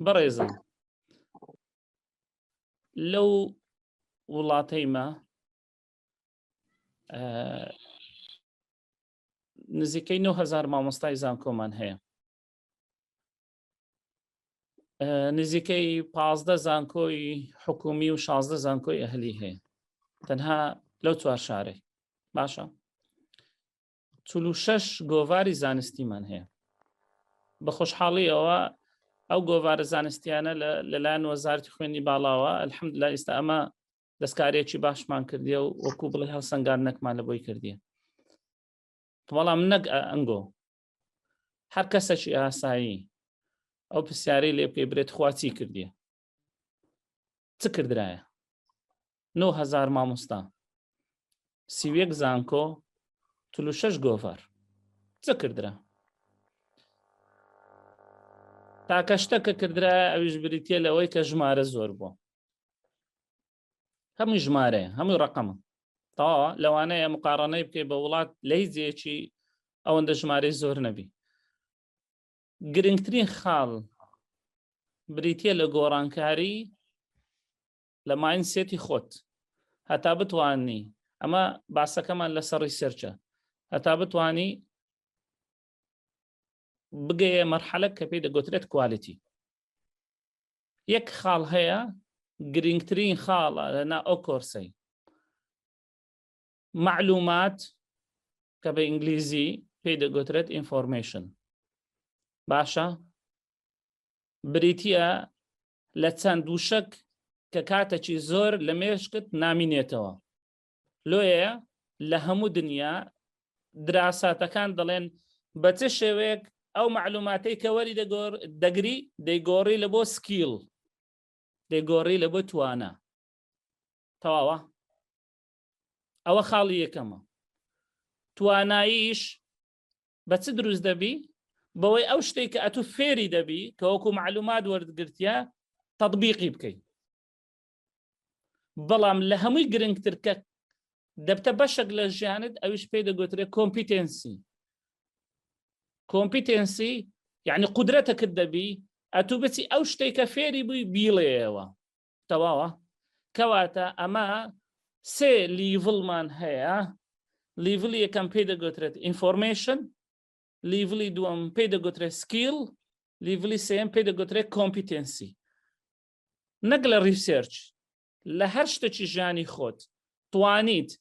بەڕێزم لەو وڵاتەی مە نزیکەی 9000 مامۆستای زانکۆمان هەیە نزیکەی پازدە زانکۆی حکومی و شازدە زانکۆی ئەهلی هەیە تەنها لەو چوار شارەی باشە شش گۆڤاری زانستیمان هەیە بە خۆشحاڵیەوە ئەو گۆڤارە زانستیانە لەلایەن وەزارتی خوێنی باڵاوە الحمدلله ئێستا ئەمە دەستکارێکی باشمان کردیە و وەکو بڵێ هەڵسەنگان نەکمان لە بۆی کردیە بەڵام نەک ئەنگۆ هەر کەسەکی ئاسایی ئەو پرسیارەی لێ بکەی برێت خوا چی کردیە چ کردرایە 9000 مامۆستا 31 زانکۆ 46 گۆڤار چ کردرا تاکە شتە کە کردرا ئەویش بریتە لەوەی کە ژمارە زۆر بووە هەمووی ژمارەیە هەمووی ڕقەمە تەواوە لەوانەیە مقاڕنەی بکەی بە وڵات لە هیچ جێیەکی ئەوەندە ژمارەی زۆر نەبی گرنگترین خاڵ بریتە لە گۆڕانکاری لە mindset ی خۆت هەتا بتوانی ئەمە باسەکەمان لەسەر research ە هەتا بتانی بگەیە مەرحەلە کە پێی دەگوترێت quality یەک خاڵ هەیە گرنگترین خاڵە لەنا ئەو کۆرسەی معلومات کە بە ئینگلیزی پێی دەگوترێت information باشە بریتە لە چەند وشەک کە کاتەکی زۆر لە مێشکت نامینێتەوە لۆیە لە هەموو دنیا دراساتەکان دەڵێن بە چ شێوەیەک ئەو معلوماتەی کە وەری دەگۆر دەگری دەیگۆڕی لە بۆ skill دەیگۆڕی لە بۆ توانا تەواوە ئەوە خاڵی یەکەمە تواناییش بە چ دروست دەبی بەوەی ئەو شتێک کە ئەتو فێری دەبی کە وەکو معلومات وەرگرتیە تطبیقی بکەیت بەڵام لە هەمووی گرنگتر کە دەبتە بەشێک لە ژیانت ئەویش پێی دەگوترێت competency competency یعنی قودرەتەکرد دەبی ئەتوو بچی ئەو شتێک کە فێری بووی بیڵێەوە تەواوە کەواتە ئەمە سێ level مان هەیە level ی یەکەم پێی دەگوترێت information level ی دووەم پێی دەگوترێت skill level ی سێم پێی دەگوترێت competency نەک لە research لە هەر شتێکی ژیانی خۆت توانیت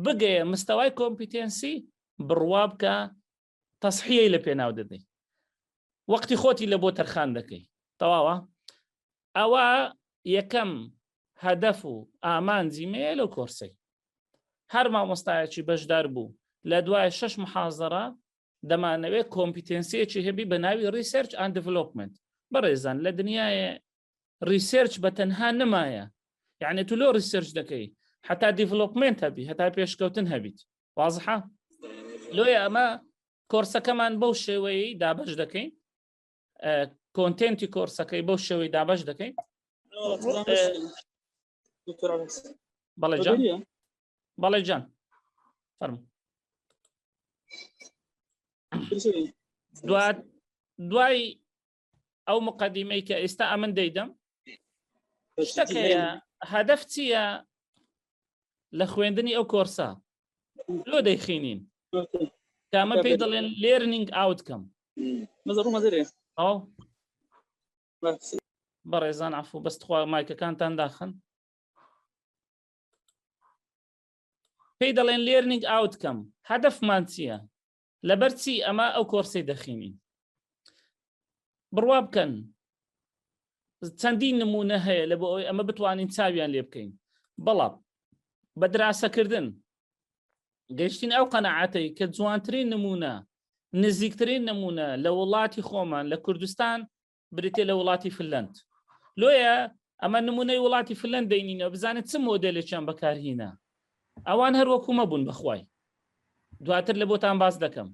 بگەیە مستەوای competency بڕوا بکە تەسحیەی لە پێناو دەدەی وەختی خۆتی لە بۆ تەرخان دەکەی تەواوە ئەوە یەکەم هەدەف و ئامانجی مەیە لەو کۆرسەی هەر مامۆستایەکی بەشدار بوو لە دوای شش محازەرە دەمانەوێت competency یەکی هەبی بە ناوی research and development بەڕێزان لە دنیاە research بە تەنها نمایە یعنی تو لۆ research دەکەی حتا development هەبی هەتا پێشکەوتن هەبیت وازحە لۆیە ئەمە کۆرسەکەمان بەو شێوەیە دابش دەکەین content ی کۆرسەکەی بەو شێوەی دابش دەکەین بەڵێ جان بەڵێ جان فەرموو دوای ئەو مقدمەی کە ئێستا ئەمن دەیدەم شتەکەیە هەدەف چییە لە خوێندنی ئەو کۆرسە لۆ دەیخینین کامە پێی دەڵێن learning outcome ئەو بەڕێزان عفو بەس تخوا مایکەکانتان داخن پێی دەڵێن learning outcome هەدەفمان چییە لەبەر چی ئەمە ئەو کۆرسەی دەخینین بڕوا بکەن چەندین نمونە هەیە لە بۆ ئەوەی ئەمە بتوانین چاویان لێ بکەین بەڵام بە دراسەکردن گەیشتین ئەو قەنەعاتەی کە جوانترین نمونە نزیکترین نمونە لە وڵاتی خۆمان لە کوردستان بریتە لە وڵاتی فنلند لۆیە ئەمە نمونەی وڵاتی فنلند دەینینەوە بزانێت چ مۆدلێکیان بەکارهینا ئەوان هەر وەکومە بوون بەخوای دواتر لە بۆتان باس دەکەم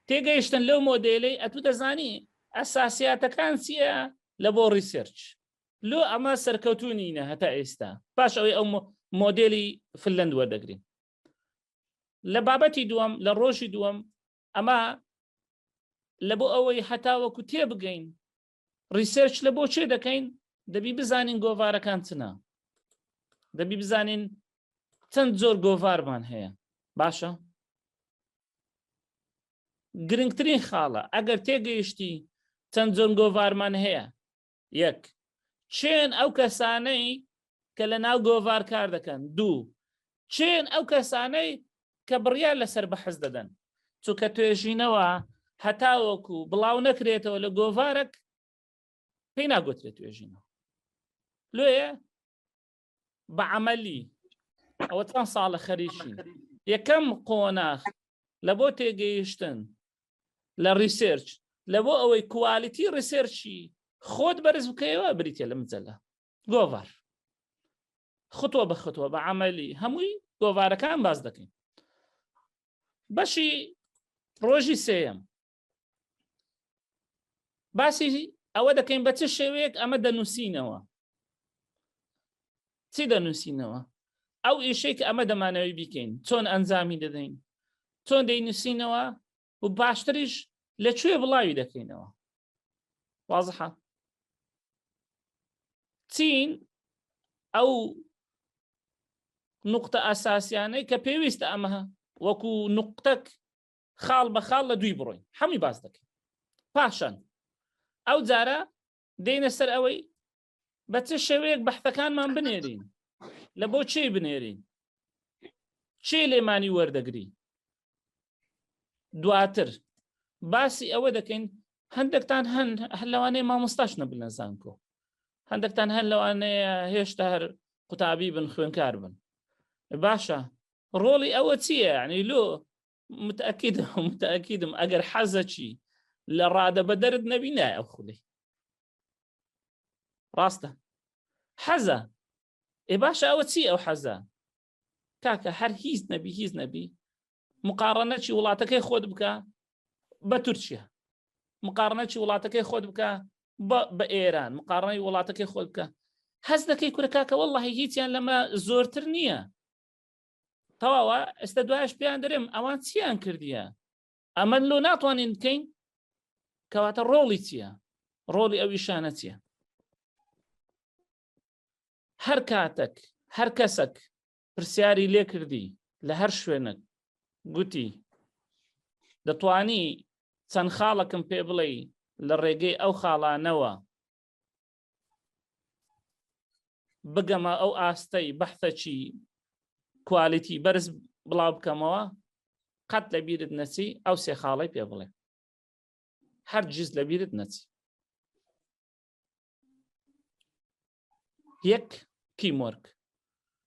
تێگەیشتن لەو مۆدێلەی ئەتو دەزانی ئەساسیاتەکان چییە لە بۆ research لۆ ئەمە سەرکەوتو نینە هەتا ئێستا پاش ئەوەی ئەو مۆدێلی فنلند وەردەگرین لە بابەتی دووەم لە ڕۆژی دووەم ئەمە لە بۆ ئەوەی هەتاوەکو تێبگەین. research لە بۆ چێ دەکەین؟ دەبی بزانین گۆڤارەکان چنە، دەبی بزانین چەند زۆر گۆڤارمان هەیە. باشە، گرنگترین خاڵە ئەگەر تێگەیشتی چەند زۆر گۆڤارمان هەیە، یەک چێن ئەو کەسانەی کە لە ناو گۆڤار کار دەکەن، دوو چێن ئەو کەسانەی کە بڕیار لەسەر بەحس دەدەن، چونکە توێژینەوە هەتاوەکو بڵاو نەکرێتەوە لە گۆڤارێک پێی ناگوترێت توێژینەوە. لۆیە بە عملی ئەوە چەند ساڵە خەریکین. یەکەم قۆناخ لە بۆ تێگەیشتن لە research، لە بۆ ئەوەی quality research ی خۆت بەرز بکەیەوە، بریتە لە مجلە گۆڤار، خطوە بە خطوە بە عملی هەمووی گۆڤارەکان باز دەکەین. بەشی ڕۆژی سێیەم باسی ئەوە دەکەین بە چ شێوەیەک ئەمە دەنووسینەوە، چی دەنووسینەوە، ئەو ئیشەی کە ئەمە دەمانەوەی بیکەین چۆن ئەنجامی دەدەین، چۆن دەینووسینەوە و باشتریش لەکوێ بڵاوی دەکەینەوە. وازحە چین ئەو نقطە ئەساسیانەی کە پێویستە ئەمە وەکو نقطەک خاڵ بە خاڵ لە دوی بڕۆین هەمووی باس دەکەین. پاشان ئەو جارە دێنە سەر ئەوەی بە چ شێوەیەک بەحثەکانمان بنێرین، لە بۆ چێ بنێرین، چێ لێمانی وەردەگری. دواتر باسی ئەوە دەکەین هەندێکتان هەن هەر لەوانەیە مامۆستاش نەبن لە زانکۆ، هەندێکتان هەر لەوانەیە هێشتا هەر قوتابی بن، خوێنکار بن. باشە ڕۆڵی ئەوە چییە؟ ینی لۆ متأکدم متأکدم ئەگەر حەزەکی لە ڕادە بە دەرت نەبی نایە ئەو خولی. ڕاستە حەزە. ئێ باشە ئەوە چی ئەو حەزە کاکە؟ هەر هیچ نەبی هیچ نەبی مقاڕنەچی وڵاتەکەی خۆت بکە بە تورکیا، مقاڕنەچی وڵاتەکەی خۆت بکە بە ئێران، مقاڕنەی وڵاتەکەی خۆت بکە، هەست دەکەی کورە کاکە وەڵڵاهی هیچیان لەمە زۆرتر نییە. تەواوە. ئێستا دوایش پێیان دەرێم ئەوان چیان کردیە، ئەمە لۆ ناتوانین بکەین. کەواتە ڕۆڵی چییە؟ ڕۆڵی ئەو ئیشانە چییە؟ هەر کاتێک هەر کەسێک پرسیاری لێ کردی لە هەر شوێنێک گوتی دەتوانی چەند خاڵەکم پێ بڵێ لە ڕێگەی ئەو خاڵانەوە بگەمە ئەو ئاستەی بەحثەکی quality بەرز بڵاو بکەمەوە، قەت لە بیرت نەچی ئەو سێ خاڵی پێ بڵێ، هەر جیز لە بیرت نەچی. یەک teamwork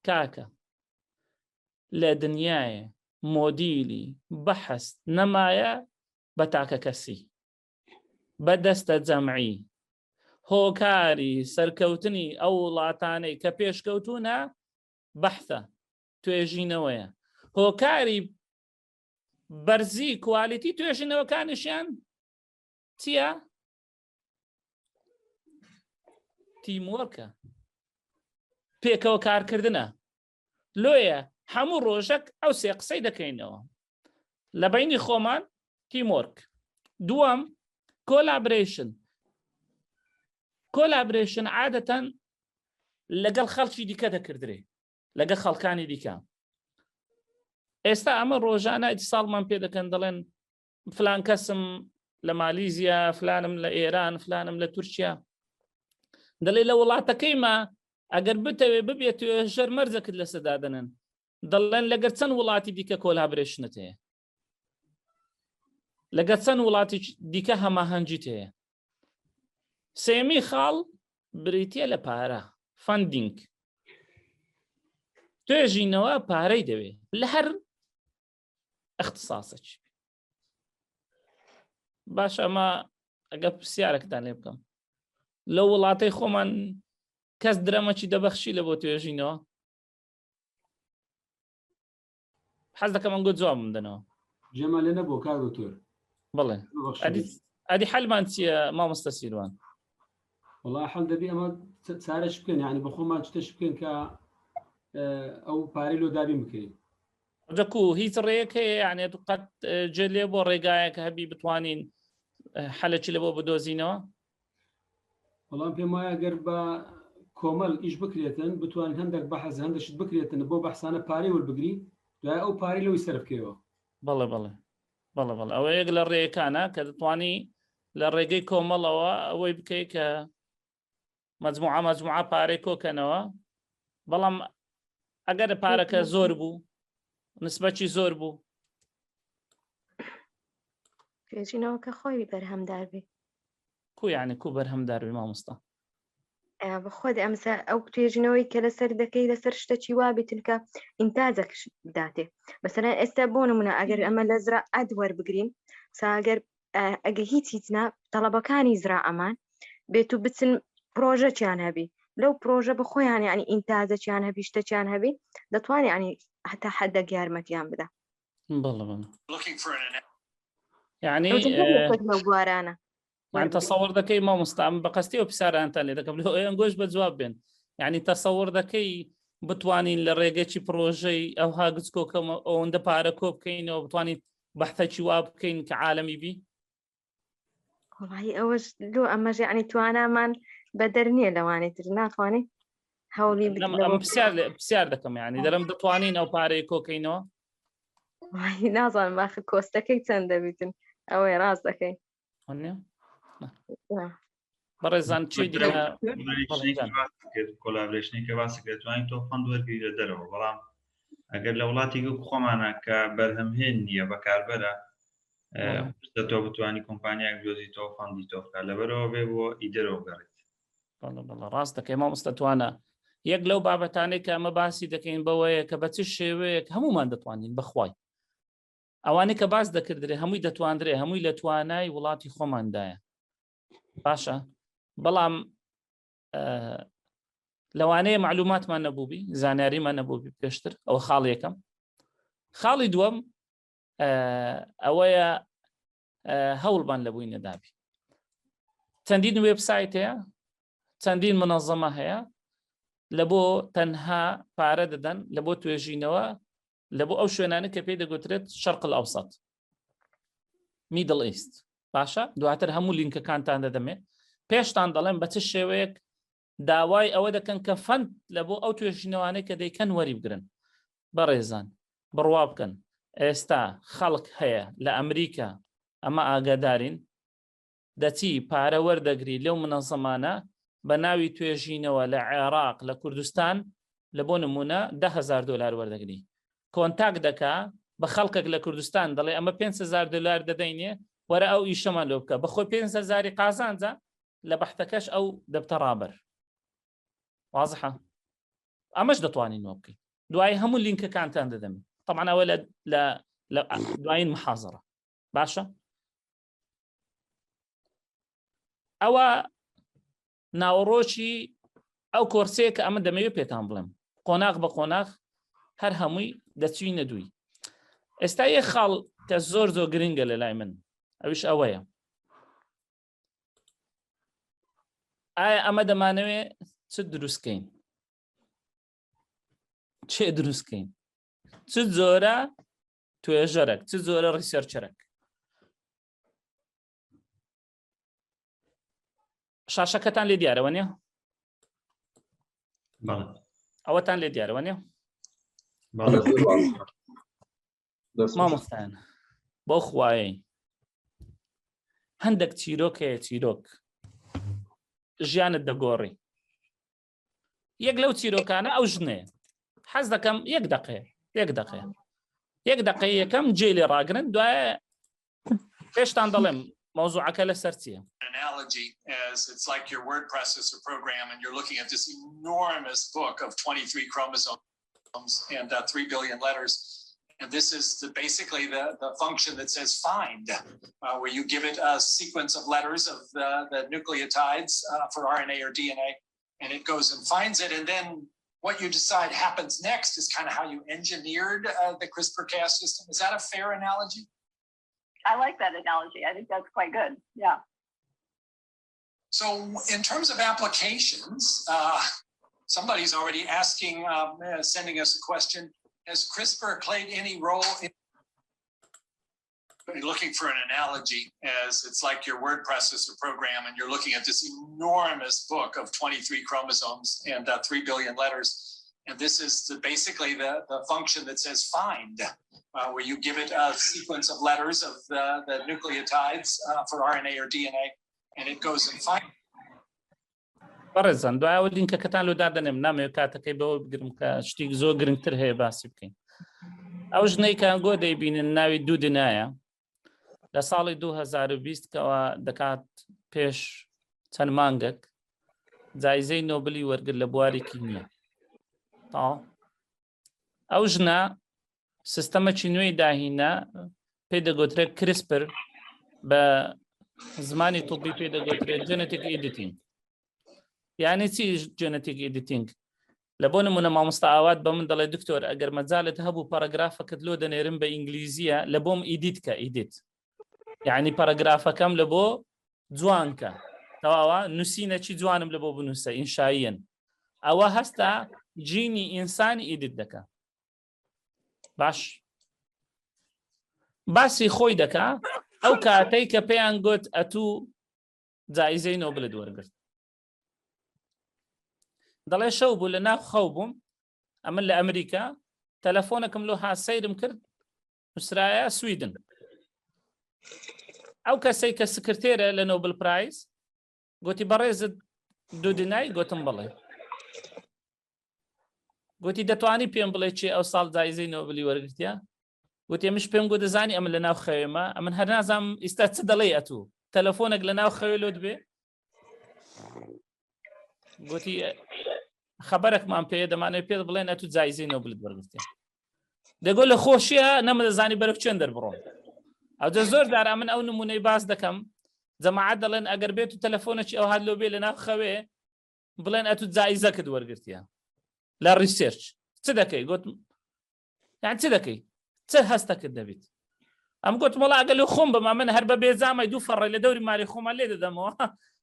کاکە، لە دنیاە مۆدیلی بەحس نەمایە بە تاکە کەسی، بە دەستە جەمعی. هۆکاری سەرکەوتنی ئەو وڵاتانەی کە پێشکەوتونە بەحثە، توێژینەوەیە. هۆکاری بەرزی quality توێژینەوەکانیشیان چییە؟ teamwork ە، پێکەوە کارکردنە. لۆیە هەموو ڕۆژەک ئەو سێ قسەی دەکەینەوە لە بینی خۆمان، teamwork. دووەم collaboration. collaboration عادەتەن لەگەڵ خەڵکی دیکە دەکردرێ، لەگەڵ خەڵکانی دیکە. ئێستا ئەمە ڕۆژانە ئیتساڵمان پێ دەکەن، دەڵێن فلان کەسم لە مالیزیا، فلانم لە ئێران، فلانم لە تورکیا. دەڵێ لە وڵاتەکەی ما ئەگەر بتەوێ ببێت توێژەر مەرجەکت لەسەر دادەنن، دەڵێن لەگەر چەند وڵاتی دیکە collaboration ت هەیە، لەگەر چەند وڵاتی دیکە هەماهەنگیت هەیە. سێمی خاڵ بریتە لە پارە، funding. توێژینەوە پارەی دەوێت لە هەر اختصاصێکی. باش ئەمە ئەگەر پرسیارێکتان لێ بکەم، لە وڵاتەی خۆمان کەس درەمەکی دەبەخشی لە بۆ توێژینەوە؟ حەز دەکەم ئەنگۆ جوابم دەنەوە. جێمان لێ نەبوو کاک دکتۆر. بڵێ ئەدی حەلمان چییە مامۆستا سیروان؟ وڵا حەل دەبی ئەمە چارەش بکەن، یعنی بە خۆمان شتەش بکەن کە ئەو پارەی لۆ دابین بکەین. جەکو هیچ ڕێیەک هەیە یعنی قەت جێ لێ بۆ ڕێگایەک هەبی بتوانین حەلەکی لە بۆ بدۆزینەوە؟ وەڵام پێم وایە گەر بە کۆمەل ئیش بکرێتن بتوانین هەندێک بەحەز هەندێک شت بکرێتن بۆ بەحسانە پارەی وەربگری دوای ئەو پارەی لەوەی سەرف بکەیەوە. بەڵێ بەڵێ بەڵێ بەڵێ ئەوە یەک لە ڕێیەکانە کە دەتوانی لە ڕێگەی کۆمەڵەوە ئەوەی بکەیت کە مەجموعە مەجموعە پارەی کۆکەنەوە بەڵام ئەگەر پارەکە زۆر بوو نسبەکی زۆر بوو توێژینەوەکە خۆی بەرهەمدار بێ کو یعنی کو بەرهەمدار بێ مامۆستا بەخۆت ئەمسا ئەو توێژینەوەی کە لەسەر دەکەی لەسەر شتەکی وا بێتن کە ئینتاجەک بداتێ مەسەلەن ئێستا بۆ نمونە ئەگەر ئەمە لە زراعەت وەربگرین ساگەر ئەگە هیچ هیچ نا تەڵەبەکانی زراعەمان بێت و بچن پرۆژەچیان هەبی لەو پرۆژە بە خۆیان ینی ئینتاجەچیان هەبی شتەچیان هەبی دەتوانێت ینی هەتا حەدەک یارمەتیان بدە بەڵێ بەڵێ یعنی لەو بوارانە من تەسەوەر دەکەی مامۆستا من بە قەستی ئەو پرسیارانتان لێ دەکەم لۆ ئەوێن گۆش بە جواب بێن یعنی تەسەوەر دەکەی بتوانین لە ڕێگەکی پرۆژەی ئەوها گچکۆکەمە ئەوەندە پارە کۆ بکەینەوە بتوانین بەحتەکی وا بکەین کە عالەمی بی وڵی ئەوەش لۆ ئەمەش یعنی توانامان بەدەر نییە لەوانەی تر ناتوانین هەوڵی پرسیار پرسیار دەکەم یعنی دەرم دەتوانین ئەو پارەی کۆکەینەوە نازانم باخ کۆستەکەی چەند دەبیتن ئەوەی ڕاست دەکەی بەڕێزان چی collaboration ی کە باسی دەتوانین تۆ fund وەرگری لە دەرەوە بەڵام ئەگەر لە وڵاتێک وەک خۆمانە کە بەرهەمهێن نییە بەکاربەرە تۆ بتوانی کۆمپانیایەک بدۆزیتەوە fund ی تۆ بکات لەبەرەوە بێ بۆ ئی دەرەوە گەڕێت بەڵێ ڕاست دەکەی مامۆستا توانا یەک لەو بابەتانەی کە ئەمە باسی دەکەین بەوەیە کە بە چ شێوەیەک هەمومان دەتوانین بەخوای ئەوانەی کە باس دەکردرێ هەمووی دەتواندرێ هەمووی لە توانای وڵاتی خۆماندایە باشە بەڵام لەوانەیە معلوماتمان نەبووبی زانیاریمان نەبووبی پێشتر ئەوە خاڵ یەکەم خاڵی دووەم ئەوەیە هەوڵبان لە بووی نەدابی چەندین وێبسایت هەیە چەندین منەظەمە هەیە لە بۆ تەنها پارە دەدەن لە بۆ توێژینەوە لە بۆ ئەو شوێنانە کە پێی دەگوترێت شەرق ئەوسەت Middle East باشە دواتر هەموو لینکەکانتان دەدەمێ پێشتان دەڵێم بە چ شێوەیەک داوای ئەوە دەکەن کە fund لە بۆ ئەو توێژینەوانەی کە دەیکەن وەری بگرن بەڕێزان بڕوا بکەن ئێستا خەڵک هەیە لە ئەمریکا ئەمە ئاگادارین دەچی پارە وەردەگری لەو منەزەمانە بە ناوی توێژینەوە لە عێراق لە کوردستان لە بۆ نمونە دههزار دلار وەردەگری contact دەکا بە خەڵکێک لە کوردستان دەڵێ ئەمە 5هزار دلار دەدەینێ وەرە ئەو ئیشەمان لۆ بکە بەخۆی 5هزاری قازانجە لە بەحتەکەش ئەو دەبتە ڕابەر وازحە ئەمەش دەتوانین وە بکەین دوای هەموو لینکەکانتان دەدەم طبعا ئەوە لە لە دوایین محازڕە باشە ئەوە ناوەڕۆکی ئەو کۆرسەیە کە ئەمە دەمەوێت پێتان بڵێم قۆناغ بە قۆناغ هەر هەمووی دەچوینە دووی ئێستا یە خاڵ کە زۆر زۆر گرنگە لە لای من ئەوش ئەوەیە ئایا ئەمە دەمانەوێ چ دروستکەین چێ دروستکەین چ جۆرە توێژەرەک چ جۆرە researcher ەک شاشەکەتان لێ دیارەوە نیە ئەوەتان لێ دیارەوە نیە مامۆستایان بۆ خوایەی هەندێک چیرۆک هەیە چیرۆک ژیانت دەگۆڕی یەک لەو چیرۆکانە ئەو ژنەیە حەز دەکەم یەک دقەیە یەک دقەیە یەک دقەی یەکەم جێ لێ ڕاگرن دوایە پێشتان دەڵێم مەوزوعەکە لەسەر چییە analogy as it's like your word processor program and you're looking at this enormous book of 23 chromosomes and uh, 3 billion letters and this is the, basically the, the function that says find uh, where you give it a sequence of letters of the, the nucleotides uh, for RNA or DNA and it goes and finds it and then what you decide happens next is kind of how you engineered uh, the CRISPR-Cas system. Is that a fair analogy? I like that analogy. I think that's quite good. Yeah. So in terms of applications, uh, somebody's already asking, um, uh, sending us a question. Has CRISPR played any role in? Looking for an analogy as it's like your word processor program and you're looking at this enormous book of 23 chromosomes and uh, 3 billion letters. And this is the, basically the, the function that says find, uh, where you give it a sequence of letters of the, the nucleotides uh, for RNA or DNA, and it goes and finds. بەڕێزان دوای ئەوە لینکەکەتان لۆ دادەنێم نامەوێت کاتەکەی بەوە بگرم کە شتێک زۆر گرنگتر هەیە باسی بکەین ئەو ژنەی کانگۆ دەیبینن ناوی دوو دنایە لە ساڵی 2020 کەەوە دەکات پێش چەند مانگێک جایزەی نۆبلی وەرگر لە بواری کیمیا تا ئەو ژنە سیستەمەکی نوێی داهینا پێی دەگوترێت CRISPR بە زمانی طبی پێی دەگوترێت genetic editing یعنی چی genetic editing لە بۆ نمونە مامۆستا ئاوات بە من دەڵێ دکتۆر ئەگەر مەجالت هەبوو پەرەگرافەکەت لۆ دەنێرم بە ئینگلیزیە لە بۆم edit کە edit یعنی پەرەگرافەکەم لە بۆ جوانکە تەواوە نووسینەکی جوانم لە بۆ بنووسە ئینشاییەن ئەوە هەستا جینی ئینسانی edit دەکە باش باسی خۆی دەکا ئەو کاتەی کە پێیان گوت ئەتوو جایزەی نۆبلت وەرگرت دەڵێ شەو بوو لە ناو خەو بووم ئەمن لە ئەمریکا تەلەفۆنەکەم لۆ ها سەیرم کرد نووسرایە سویدن ئەو کەسەی کە سکرتێرە لە Nobel Prize گوتی بەڕێزت دوودنای گوتم بڵێ گوتی دەتوانی پێم بڵێ چێ ئەو ساڵ جایزەی نۆبلی وەرگرتە گوتی مش پێم گو دەزانی ئەمن لە ناو خەوێمە ئەمن هەر نازانم ئیستا چ دەڵێ ئەتوو تەلەفۆنێک لە ناو خەوێ لۆت بێ گوتی خبرێکمان پێ دەمانێت پێت بڵێن ئەتو جایزەی نۆبلت وەرگرتێ دەگۆ لە خۆشیە نەمەدەزانی بەرەو چێن دەربڕۆم ئەوجە زۆر جارا من ئەو نمونەی باس دەکەم جەماعەت دەڵێن ئەگەر بێت و تەلەفۆنێکی ئەو هات لۆ بێ لە ناو خەوێ بڵێن ئەتو جایزەکەت وەرگرتیە لە research چ دەکەی گوت یان چ دەکەی چ هەستەکرد دەبیت ئەم گوتم وڵا ئەگەل خۆم بەما من هەر بە بێزامای دوو فەڕێ لە دەوری ماری خۆمان لێ دەدەمەوە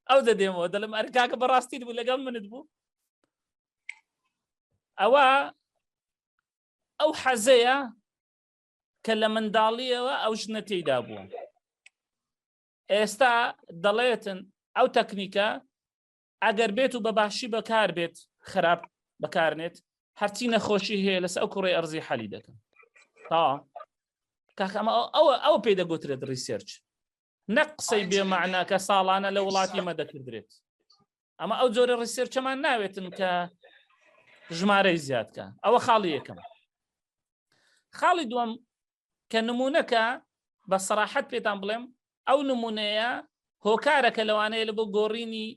ئەو دەدێمەوە دەڵم ئەرکاکە بەڕاستی بوو لەگەڵ منت بوو ئەوە ئەو حەزەیە کە لە منداڵیەوە ئەو ژنە تێیدا بووە ئێستا دەڵێتن ئەو تەکنیکە ئەگەر بێت و بە باشی بەکار بێت خراپ بەکارنێت هەرچی نەخۆشی هەیە لەسەر ئەو کوڕی ئەرزی حەلی دەکەن تا کاکەمە ئەوە ئەو پێی دەگوترێت research نەک قسەی بێمەعنا کە ساڵانە لە وڵاتی مە دەکردرێت ئەمە ئەو جۆرە research ەمان ناوێتن کە ژمارەی زیادکە ئەوە خاڵی یەکەم خاڵی دووەم کە نمونەکە بە سەراحەت پێتان بڵێم ئەو نمونەیە هۆکارەکە لەوانەیە لە بۆ گۆڕینی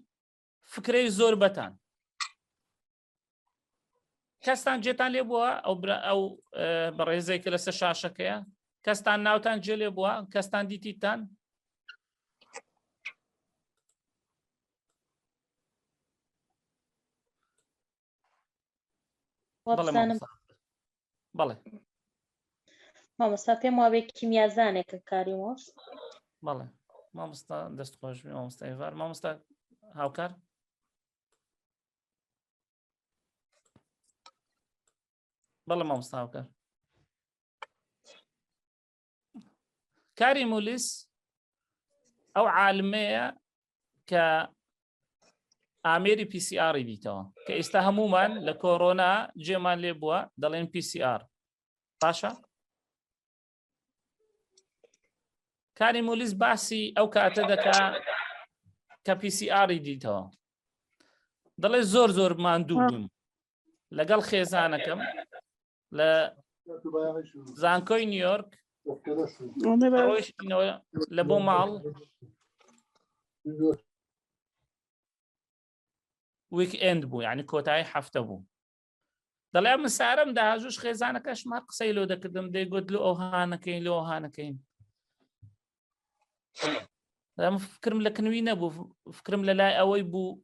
فکرەی زۆر بەتان کەستان جێتان لێ بووە ئەو ئەو بەڕێزێک کە لەسەر شاشەکەیە کەستان ناوتان جێ لێ بووە کەستان دیتیتان بەڵێ مامۆستا پێم وابێ کیمیازانێکە کاری مۆس بەڵێ مامۆستا دەست خۆش مامۆستا ئێوار مامۆستا هاوکار بەڵێ مامۆستا هاوکار کاری مولیس ئەو عالمەیە کە ئامێری PCR دیتەوە کە ئێستا هەمومان لە کۆرۆنا جێمان لێ بووە دەڵێن PCR باشە کاری مولیس باسی ئەو کاتە دەکا کە PCR دیتەوە دەڵێ زۆر زۆر ماندوو بووم لەگەڵ خێزانەکەم لە زانکۆی نیویۆرک ڕۆیشتینەوە لە بۆ ماڵ weekend بوو یعنی کۆتایی هەفتە بوو دەڵێ من سارم داهاژوش خێزانەکەشم هەر قسەی لۆ دەکردم دەیگوت لۆ ئەوها نەکەین لۆ ئەوها نەکەین ئەم فکرم لە کنوی نەبوو فکرم لە لای ئەوەی بوو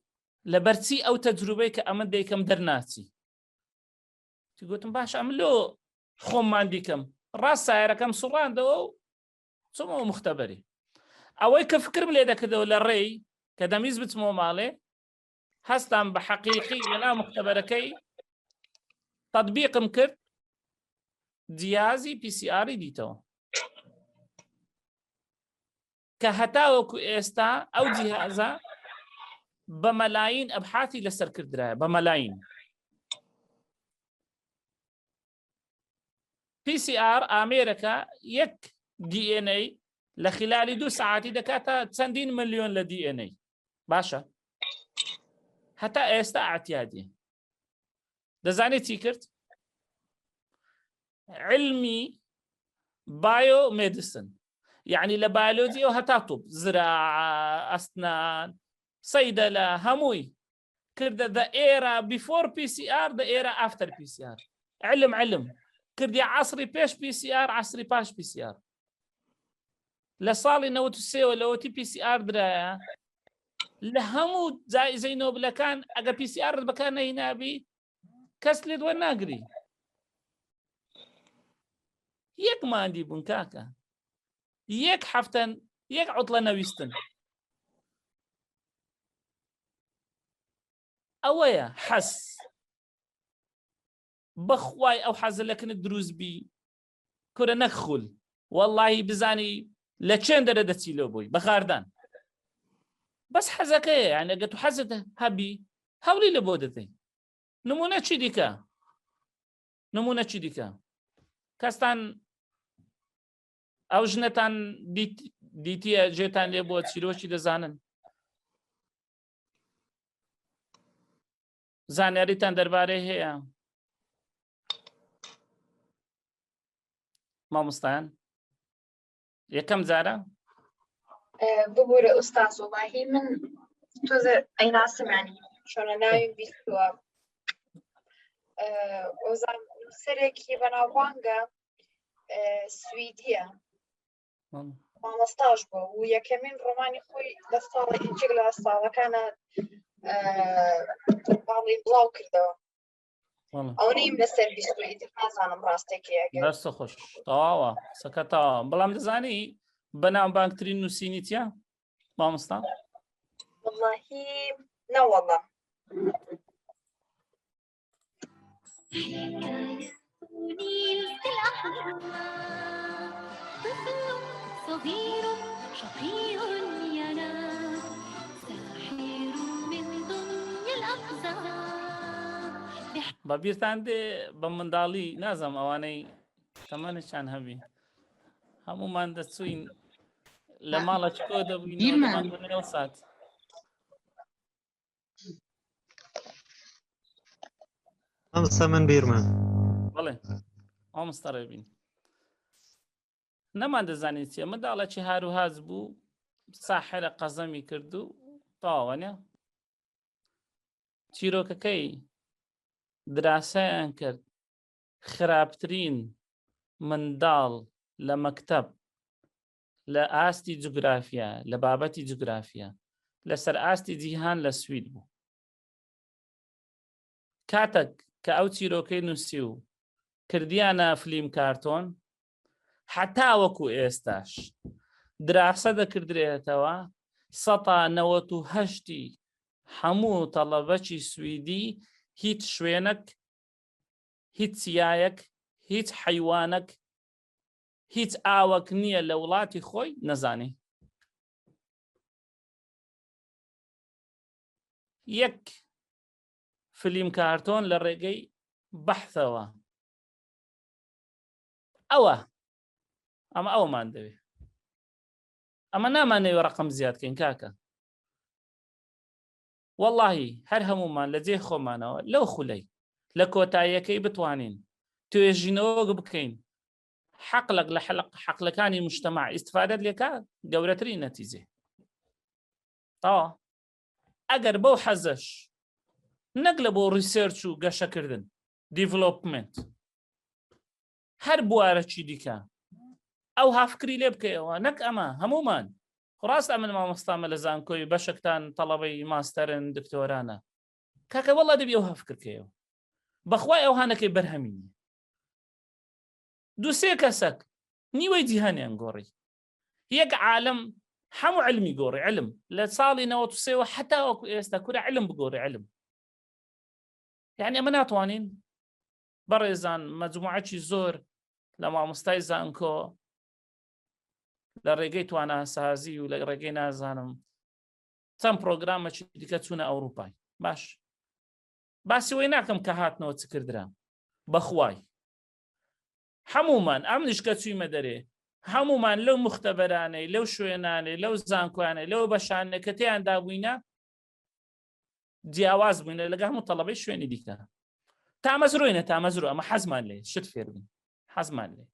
لەبەرچی ئەو تەجروبەی کە ئەمە دەیکەم دەرناچی گوتم باش ئەم لۆ خۆممان دیکەم ڕاست سایرەکەم سوڕاندەوە و چۆمەوە مختبەری ئەوەی کە فکرم لێ دەکردەوە لە ڕێی کە دەمیز بچمەوە ماڵێ هەستام بە حەقیقی لەناو مختبەرەکەی تطبیقم کرد جیازی PCR دیتەوە. کە هەتاوەکو ئێستا ئەو جیهازە بە مەلاین ئەبحاتی لەسەر کردرایە بە مەلاین. PCR ئامێرەکە یەک DNA لە خلالی دوو سعاتی دەکاتە چەندین ملیۆن لە DNA باشە هەتا ئێستا ئاعتیادی دەزانێت چی کرد علمی بایۆ مێدیسن یعنی لە بایۆلۆجی و هەتا توب زرا ئەستنان سەیدە لە هەمووی کردە the era before PCR the era after PCR علم علم کردی عصری پێش PCR عصری پاش PCR لە ساڵی 93ەوە لەوەتی PCR درایە لە هەموو جایزەی نۆبلەکان ئەگە PCR بەکار نەهینابی کەس لێت وەرناگری یەک ماندی بوون کاکە یەک هەفتەن یەک عوتڵە نەویستن ئەوەیە حەز بەخوای ئەو حەزە لە کنت دروست بی کورە نەک خول واللهی بزانی لە چێن دەرە دەچی لۆ بۆی بەخاردان بەس حەزەکەیە یان ئەگە تو حەزت هەبی هەوڵی لە بۆ دەدەی نمونە چی دیکە نمونە چی دیکە کەستان ئەو ژنەتان دیتیە جێتان لێ بووە چیرۆکی دەزانن زانیاریتان دەربارەی هەیە مامۆستایان یەکەم جارە ببوورە ئوستاز وڵاهی من تۆزە ئەیناسمانی چۆنە ناویم بیستووە ئۆزان نووسەرێکی بەناوبانگە سویدیە مامۆستاش بوو و یەکەمین ڕۆمانی خۆی لە ساڵی یەکێک لە ساڵەکانە باڵی بڵاو کردەوە ئەو نیم لەسەر بیستوی نازانم ڕاستێکی دەستە خۆش تەواوە سەکە تەواوە بەڵام دەزانی بەناوبانگترین نووسینی چیە مامۆستا واللهی نەوەڵە بە بیرتان دێ بە منداڵی نازم ئەوانەی تەمەنشان هەبی هەمومان دەچوین لە ماڵە چکۆ دەبووین سات مامۆستا من بیرمە بەڵێ مامۆستا ڕێبین نەمان دەزانێت چیە منداڵەکی هاروهاز بوو ساحرە قەزەمی کرد و تەواوە نیە چیرۆکەکەی دراسەیان کرد خراپترین منداڵ لە مەکتەب لە ئاستی جوگرافیا لە بابەتی جوگرافیا لەسەر ئاستی جیهان لە سوید بوو کاتێک کە ئەو چیرۆکەی نووسی و کردیانە فلیم کارتۆن حتا وەکو ئێستاش دراسە دەکردرێتەوە سەتا نەوەت و هەشتی هەموو تەڵەبەکی سویدی هیچ شوێنێک هیچ چیایەک هیچ حیوانەک هیچ ئاوەک نییە لە وڵاتی خۆی نەزانی یەک فلیم کارتۆن لە ڕێگەی بەحثەوە ئەوە ئەمە ئەومان دەوێت ئەمە نامانەوێ ڕقم زیادکەین کاکە واللهی هەر هەمومان لە جێ خۆمانەوە لەو خولەی لە کۆتاییەکەی بتوانین توێژینەوەک بکەین حەقلەک لە حەلق حەقلەکانی مجتمع ئیسفادەت لێکا گەورەترین نەتیجێ تەوا ئەگەر بەو حەزەش نەک لە بۆ research و گەشەکردن development هەر بوارەکی دیکە ئەو هافکری لێ بکەیەوە نەک ئەمە هەمومان ڕاست ئەمن مامۆستامە لە زانکۆی بەشێکتان تەڵەبەی ماستەرن دکتۆرانە کاکە وەڵا دەبی ئەو هەفکرکەیەوە بەخوای ئەو هانەکەی بەرهەمی نیە دووسێ کەسەک نیوەی جیهانیان گۆڕی یەک عالم هەموو علمی گۆڕی علم لە ساڵی 93ەوە حتا وەکو ئێستا کورە علم بگۆڕی علم یعنی ئەمە ناتوانین بەڕێزان مەجموعەکی زۆر لە مامۆستای زانکۆ لە ڕێگەی تواناسازی و لە ڕێگەی نازانم چەند پرۆگرامەکی دیکە چوونە ئەوروپای باش باسی وەی ناکەم کە هاتنەوە چ کردرا بەخوای هەمومان ئەم نیشکە چوویمە دەرێ هەمومان لەو مختبەرانەی لەو شوێنانەی لەو زانکۆیانەی لەو بەشانە کە تیان دابووینە جیاواز بووینە لەگە هەموو تەڵەبەی شوێنی دیکە تامەزرۆینە تامەزرۆ ئەمە حەزمان لێ شت فێربین حەزمان لێ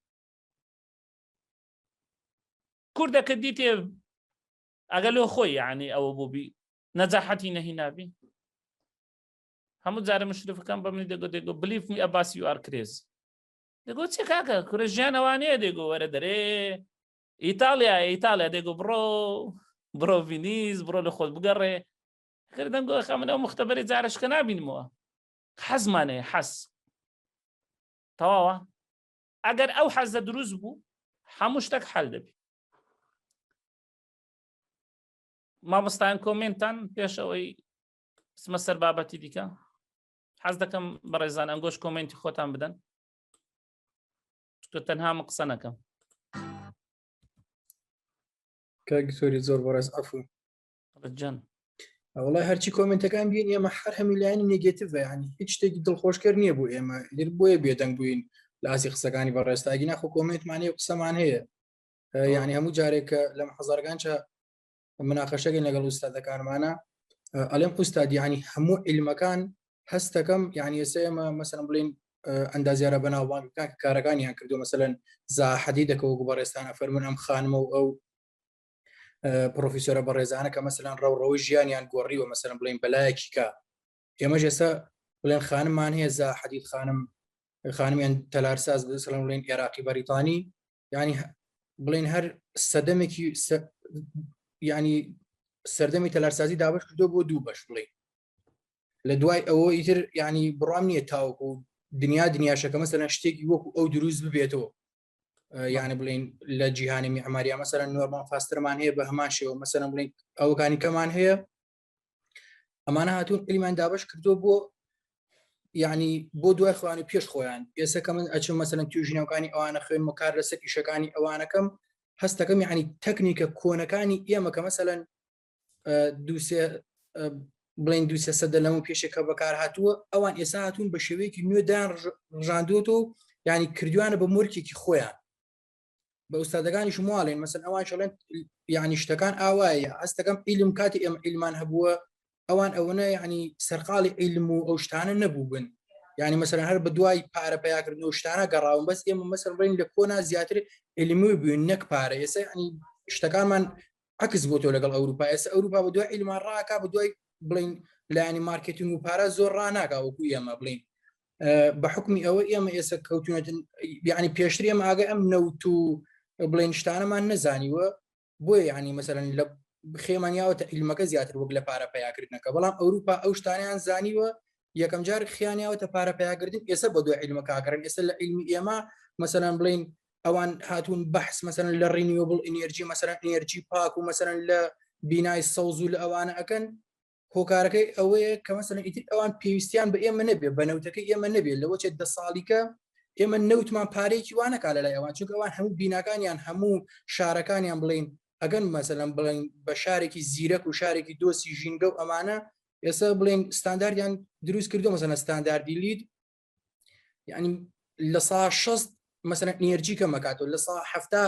کوردەکە دیتێ ئەگە لۆ خۆی یعنی ئەوە بووبی نەجاحەتی نەهی نابی هەموو جارە مشرفەکان بە منی دەگۆ دەگۆ بلیف می ئەباسی یو ئار کرێزی دەگۆ چێ کاکە کورە ژیان ئەوانەیە دەگۆ وەرە دەرێ ئیتاڵیا ئیتاڵیا دەگۆ بڕۆ بڕۆ ڤینیز بڕۆ لە خۆت بگەڕێ کردم گۆ خە من ئەو مختبەری جارشکە نابینمەوە حەزمانەیە حەز تەواوە ئەگەر ئەو حەزە دروست بوو هەموو شتێک حل دەبی مامۆستایان کۆمێنتان پێش ئەوەی بچمە سەر بابەتی دیکە حەز دەکەم بەڕێزان ئەنگۆش کۆمێنتی خۆتان بدەن چونکە تەنها من قسە نەکەم کاک دکتۆری زۆر بەڕێز عەفو جان وڵای هەرچی کۆمنتەکان بین ئێمە هەر هەمی لایەنی نێگێتیڤە ینی هیچ شتێکی دڵخۆشکەر نییە بۆ ئێمە لێر بۆیە بێدەنگ بووین لە ئاسی قسەکانی بەڕێزتاگی ناخۆ کۆمنتمان هەیە و قسەمان هەیە یعنی هەموو جارێک کە لە حەزارەکان چە مناقەشەکەین لەگەڵ ئوستادەکانمانە ئەلێم ئوستاد یعنی هەموو عیلمەکان هەستەکەم یعنی ئێستا ئێمە مەسەلەن بڵین ئەندازیارە بەناوبانگەکان کە کارەکانیان کردو مەسەلەن زاحەدی دەکەوە بەڕێستانە فەرمونون ئەم خانمە و ئەو پرۆفیسۆرە بەڕێزانە کە مەسەلەن ڕەوڕەوەی ژیانیان گۆڕیوە مەسەلەن بڵین بەلایەکی کە ئێمەش ئێستا بڵێن خانممان هەیە زا حەدید خانم خانمیان تەلارساز بسەڵم بڵێن عێراقی بەریتانی ینی بڵێن هەر سەدەمێکی ینی سەردەمی تەلارسازی دابش کردو بۆ دوو بەش بڵێ لە دوای ئەوە ئیتر ینی بڕام نییە تاوەکو دنیا دنیاشەکە مەسەلەن شتێکی وەکو ئەو دروست ببێتەوە یعنی بڵین لە جیهانی میعماریا مەسەرەن نۆرمان فاسترمان هەیە بە هەمان شێوە مەسەرەن بڵین ئەوەکانی کەمان هەیە ئەمانە هاتوون عیلمیان دابش کردو بۆ یعنی بۆ دوای خۆیان و پێش خۆیان ئێستا کە من ئەچم مەسەلەن توێژینەوەکانی ئەوانە خوێنم و کار لەسەر ئیشەکانی ئەوانەکەم هەستەکەم یعنی تەکنیکە کۆنەکانی ئێمە کە مەسەلەن دوسێ بڵین دوسێ سەدە لەمە پێشێکە بەکار هاتووە ئەوان ئێستا هاتوون بە شێوەیەکی نوێدان ڕژاندوەوە ینی کردوانە بە مۆرکێکی خۆیان بە ئوستادەکانیش ماڵێن مەسن ئەوان شڵێن یعنی شتەکان ئاوایە هەستەکەم ئیلم کاتی ئێمە ئیلمان هەبووە ئەوان ئەوەنە یعنی سەرقاڵی ئیلم و ئەو شتانە نەبوو بن یعنی مەسەر هەر بە دوای پارە پیاکردن و شتانە گەڕاون بەس ئێمە مەسەر بڵین لە کۆنا زیاتر ئیلمی بووین نەک پارە ئێستا ینی شتەکانمان عکس بۆ تۆ لەگەڵ ئەوروپا ئێستا ئەوروپا بە دوای ئیلمان ڕاکا بە دوای بڵین لایەنی مارکتنگ و پارە زۆر ڕناکا وەکو ئێمە بڵین بە حکمی ئەوە ئێمە ئێستا کەوتونەتن یعنی پێشتر ئێمە ئاگە ئەم نەوت و بڵێن شتانەمان نەزانیوە بۆیە یعنی مەسەرەن لە خێمان یاوەتە عیلمەکە زیاتر وەک لە پارە پیاکردنەکە بەڵام ئەوروپا ئەو شتانیان زانیوە یەکەم جار خیانیاوەتە پارە پیاکردن ئێستا بۆ دوای عیلمەکەگەڕن ئێستا لە عیلمی ئێمە مەسەلەن بڵین ئەوان هاتوون بەحس مەسەلەن لە renewable energy مەسەلەن ئێنێرجی پاک و مەسەلەن لە بینای سەوز و لە ئەوانە ئەکەن هۆکارەکەی ئەوەیە کە مەسەلەن ئیتر ئەوان پێویستیان بە ئێمە نەبێ بە نەوتەکەی ئێمە نەبێت لەوە چێت دە ساڵیکە ئێمە نەوتمان پارێکی وانەکا لە لای ئەوان چونکە ئەوان هەموو بیناکانیان هەموو شارەکانیان بڵین ئەگەن مەسەلەن بڵین بە شارێکی زیرەک و شارێکی دۆستی ژینگە و ئەمانە ئێستا بڵین ستانداردیان دروست کردو مەسەلەن ستانداردی LEED یعنی لە سا 60 مەسەلەن ئێنێرجی کەمەکاتەوە لە سا هەفتا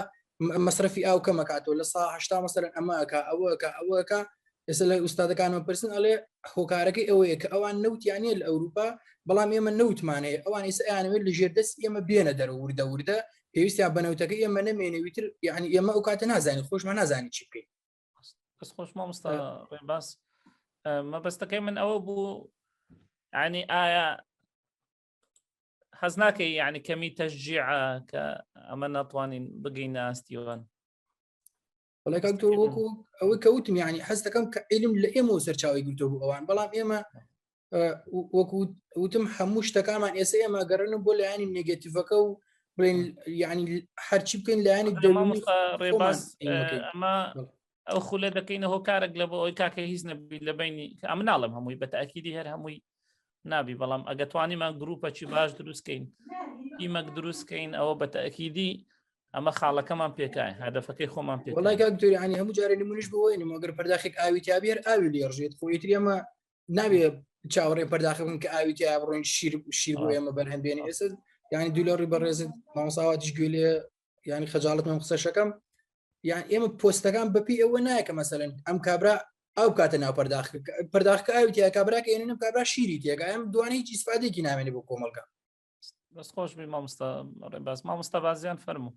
مەسرەفی ئاو کەمەکاتەوە لە سا هەشتا مەسەلەن ئەمەکە ئەوەکە ئەوەکە ئێستا لە ئوستادەکانەوە پرسن ئەڵێ هۆکارەکەی ئەوەیە کە ئەوان نەوتیانە لە ئەوروپا بەڵام ئێمە نەوتمانەیە ئەوان ئێستا ئەیانەوێت لە ژێر دەست ئێمە بێنە دەرەوە وردە وردە پێویستیان بە نەوتەکە ئێمە نەمێنێویتر یعنی ئێمە ئەو کاتە نازانین خۆشمان نازانین چی بکەین بەس خۆش مامۆستا ڕێباز مەبەستەکەی من ئەوە بوو ینی ئایا حەز ناکەی یعنی کەمی تەشجیعە کە ئەمە ناتوانین بگەین ئاستیوان وەڵای کاک دکتۆر وەکو ئەوەی کە وتم یعنی حەز دەکەم کە عیلم لە ئێمەوە سەرچاوی گرتووە بۆ ئەوان بەڵام ئێمە وەکو وتم هەموو شتەکانمان ئێستا ئێمە گەڕێنن بۆ لایەنی نێگەتیڤەکە و بڵێن یعنی هەرچی بکەین لایەنی دەروونی ڕێباز ئەمە ئەو خولە دەکەینە هۆکارێک لە بۆ ئەوی کاکە هیچ نەبی لە بینی ئەم ناڵم هەمووی بە تاکیدی هەر هەمووی نابی بەڵام ئەگە توانیمان گروپەکی باش دروستکەین تیمەک دروستکەین ئەوە بە تاکیدی. ئەمە خاڵەکەمان پێکای هەدەفەکەی خۆمان پێ وڵای کاک دکتۆر یعنی هەموو جارێ نمونش بۆ وێنم ئەگەر پەرداخێک ئاوی تیابێر ئاوی لێڕژێت خۆ ئیتر ئێمە نابێ چاوەڕێ پەرداخە بکەین کە ئاوی تیا بڕۆین شیر شیر بۆ ئێمە بەرهەم بێنێ ئێستا یعنی دوو لە ڕووی بەڕێزت مامۆساواتیش گوێ لێ یعنی خەجاڵەت من قسەشەکەم یان ئێمە پۆستەکان بەپی ئەوە نایە کە مەسەلەن ئەم کابرا ئەو کاتە ناو پەرداخ پەرداخکە ئاوی تیا کابراکە ئێنم کابرا شیری تێکا ئەم دوانە هیچ ئیسفادێکی نامێنێ بۆ کۆمەڵگا دەست خۆش بی مامۆستا ڕێباز مامۆستا بازیان فەرموو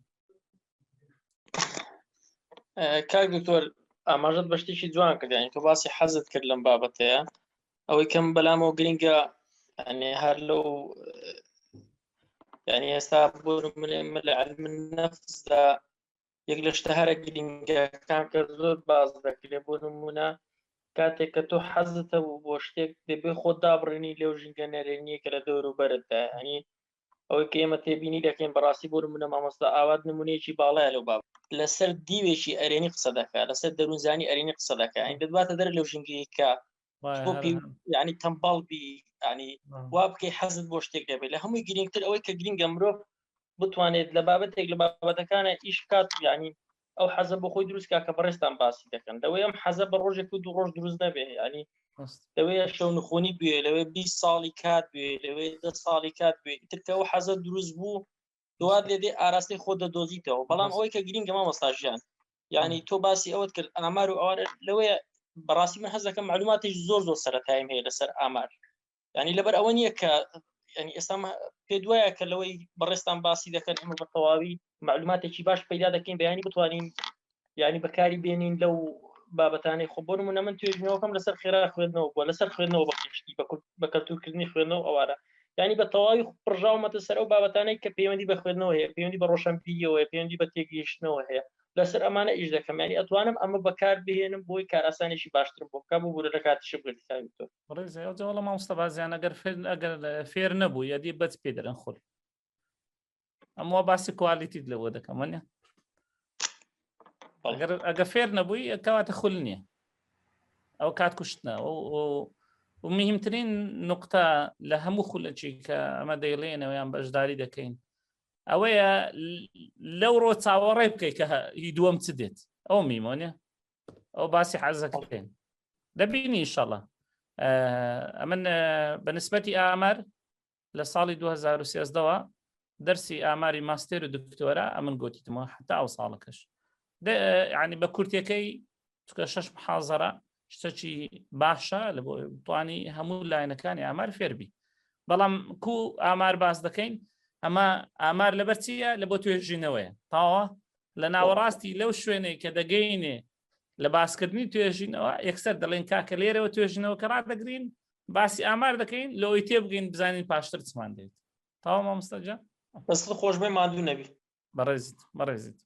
کاک دکتۆر ئاماژەت بە شتێکی جوان کرد یانی تۆ باسی حەزت کرد لەم بابەتەیە ئەوەی کەم بەلامەوە گرنگە یعنی هەر لەو یعنی ئێستا بۆ من لە علم نفسدا یەک لە شتە هەرە گرنگەکان کە زۆر باز دەکرێت بۆ نمونە کاتێک کە تۆ حەزت هەبوو بۆ شتێک دەبێ خۆت دابڕێنی لەو ژینگە نەرێنیە کە لە دەور و بەرتدا ینی ئەوەی کە ئێمە تێبینی دەکەین بەڕاستی بۆ نمونە مامۆستا ئاوات نمونەیەکی باڵایە لەو باب لەسەر دیوێکی ئەرێنی قسە دەکات لەسەر دەروونزانی ئەرێنی قسە دەکات یعنی دەتباتە دەر لەو ژینگەیە کە تۆ پێ ینی تەمبەڵ بی ینی وا بکەی حەزت بۆ شتێک دەبێت لە هەمووی گرنگتر ئەوەی کە گرنگە مرۆڤ بتوانێت لە بابەتێک لە بابەتەکانە ئیش بکات ینی ئەو حەزە بۆ خۆی دروست کا کە بەڕێزتان باسی دەکەن لەوەی ئەم حەزە بە ڕۆژێک و دوو ڕۆژ دروست نەبێ ینی لەوەیە شەو نخۆنی بێ لەوێ 20 ساڵی کات بێ لەوێ دە ساڵی کات بێ ئیتر کە ئەو حەزە دروست بوو دوات لێ دێ ئاراستەی خۆ دەدۆزیتەوە بەڵام ئەوەی کە گرنگە مامۆستا ژیان ینی تۆ باسی ئەوەت کرد ئامار و ئەوانە لەوەیە بەڕاستی من حەز دەکەم معلوماتیش زۆر زۆر سەرەتایم هەیە لەسەر ئامار ینی لەبەر ئەوە نییە کە ینی ئێستا پێ دوایە کە لەوەی بەڕێستان باسی دەکەن ئێمە بە تەواوی معلوماتێکی باش پەیدا دەکەین بەیانی بتوانین ینی بەکاری بێنین لەو بابەتانەی خۆ بۆ نمونە من توێژینەوەکەم لەسەر خێرا خوێندنەوە بووە لەسەر خوێندنەوە بەگشتی بە کەلتورکردنی خوێندنەوە ئەوانە ینی بە تەواوی پڕژاومەتە سەر ئەو بابەتانەی کە پەیوەندی بە خوێندنەوە هەیە پەیوەندی بە ڕۆشنبیریەوە هەیە پەیوەندی بە تێگەیشتنەوە هەیە لەسەر ئەمانە ئیش دەکەم ینی ئەتوانم ئەمە بەکار بهێنم بۆی کارئاسانێکی باشترم بۆ بکە بۆ بورە لە کاتیشم گرتی کاک دکتۆر. بەڕێزە ئەو جەوەڵە مامۆستا بازیان ئەگەر فێر ئەگەر فێر نەبوو یادی بەچ پێ دەرن خول ئەم وا باسی کوالیتیت لەوە دەکەم وەنیە ئەگەر ئەگە فێر نەبووی کەواتە خول نییە ئەو کات کوشتنە و مهمترین نقطە لە هەموو خولەکی کە ئەمە دەیڵێنەوە یان بەشداری دەکەین ئەوەیە لەو ڕۆ چاوەڕێ بکەیت کە هی دووەم چ دێت ئەو میمۆنە ئەو باسی حەزەکەین دەبینی ئینشەڵا ئەمن بە نسبەتی ئامار لە ساڵی 2013ەوە دەرسی ئاماری ماستێر و دکتۆرا ئەمن گوتیتمەوە حتا ئەو ساڵەکەش ینی بە کورتەکەی چکە شش محازەرە شتەکی باشە لە بۆ توانی هەموو لایەنەکانی ئامار فێربی بەڵام کو ئامار باس دەکەین ئەمە ئامار لەبەر چییە لە بۆ توێژینەوەیە تاوە لە ناوەڕاستی لەو شوێنەی کە دەگەینێ لە باسکردنی توێژینەوە یەکسەر دەڵێن کاکە لێرەوە توێژینەوە کە ڕادەگرین باسی ئامار دەکەین لەوەی تێبگەین بزانین پاشتر چمان دێت تاوا مامۆستا گیان دەستت خۆش بێ ماندوو نەبی بەڕێزیت بەڕێزیت.